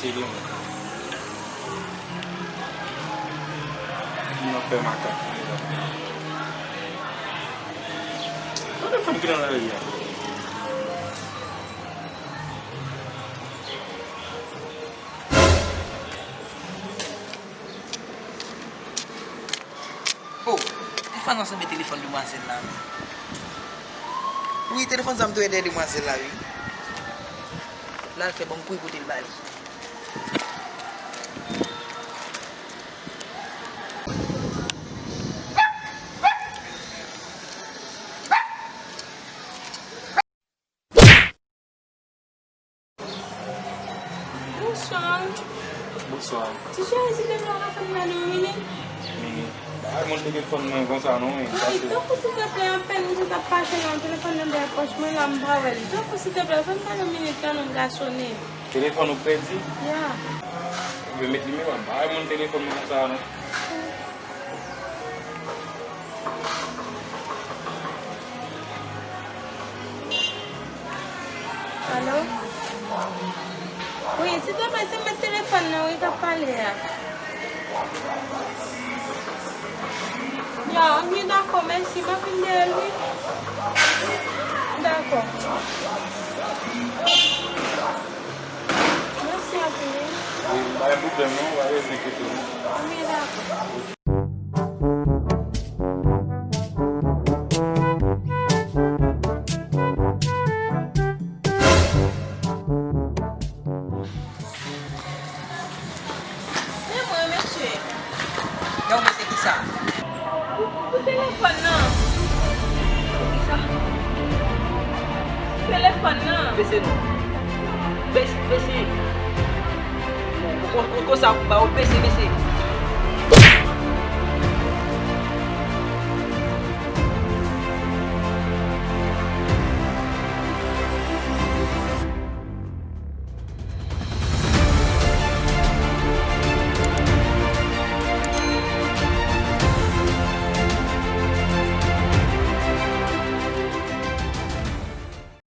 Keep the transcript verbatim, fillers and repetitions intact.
Moun ap fè makak. Gade fanm ki nan lari a. Oh, Stefan ansanm e telefòn demwazèl la, wi. Wi, telefòn sa m touye dèyè demwazèl la, wi. L al fè, ban m kouri pote l ba li. Bonswa. Bonswa. Ti cheri, silvouplè, w ka fè m gade yon minit? Minit? Bay moun telefòn mwen konsa non, men. Wi, tanpri, silvouplè, apèn m te t ap pase la, telefòn nan dèyè pòch mwen la, m pa wè li. Tanpri, silvouplè, fè m gade yon minit, kan nou gasonnen. Telefòn ou pèdi? Ya. Ou vle met nimewo a? Bay moun telefòn mwen konsa non. Alo? Wi, silvouplè, se mèt telefòn nan, wi, k ap pale a. Ya, ok, dakò, mèsi, m ap vin dèyè l, wi. Dakò. Mèsi anpil, wi. Wi, pa gen pwoblèm non, pa bezwen enkyete w. Wi, dakò. Men mwen, mesye. Donk, mesye, kisa? Pou, pou telefòn nan. Kisa? Telefòn nan. Bese non. Bese, bese. Ou, ou, ou konsa pou ba ou bese, bese.